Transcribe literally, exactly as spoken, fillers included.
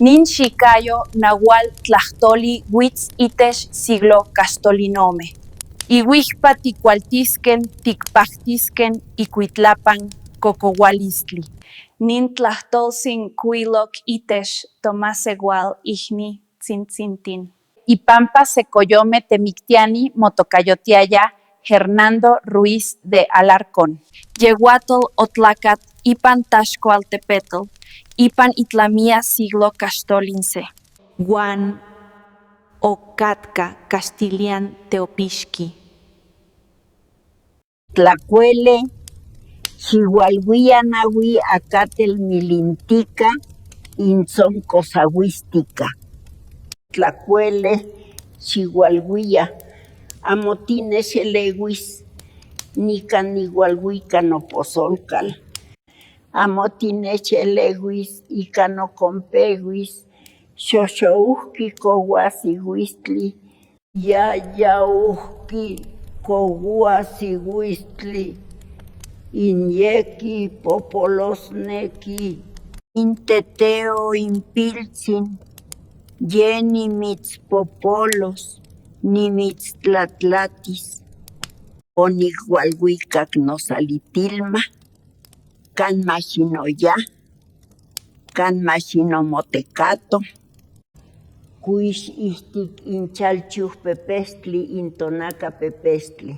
Nin xikayo naual tlahtoli wits itesh siglo kaxtolinome. Iwihpa tikualtisken tikpaktisken ikuitlapan kokoualistli. Nin tlahtolsin kuilok itesh tomaseual ihni tsintsintin. Ipampa se koyome temiktiani motokayotiaya Hernando Ruiz de Alarcón. Yehuatol otlakat ipan Taxcoaltepetl ipan itlamia siglo kaxtolinse. Guan okatka kaxtilian teopixki. Tlakuele, xiualuia naui akatel milintika, intsonkosawistika. Tlakuele, xiualuia, amo tinexeleuis, nikan niualuika noposolkal. Amo tinexeleuis, ika nokonpeuis, xoxouhki kouasiuistli. Yayauhki kouasiuistli, inyeki popolosneki. Inteteo inpiltsin, ye nimitspopoloss, nimitstlatlatis. Oniualuikak nosalitilma, kan ma xinoya, kan ma xinomotekato. Kuix ihtik inchalchuhpepestli, intonakapepestli.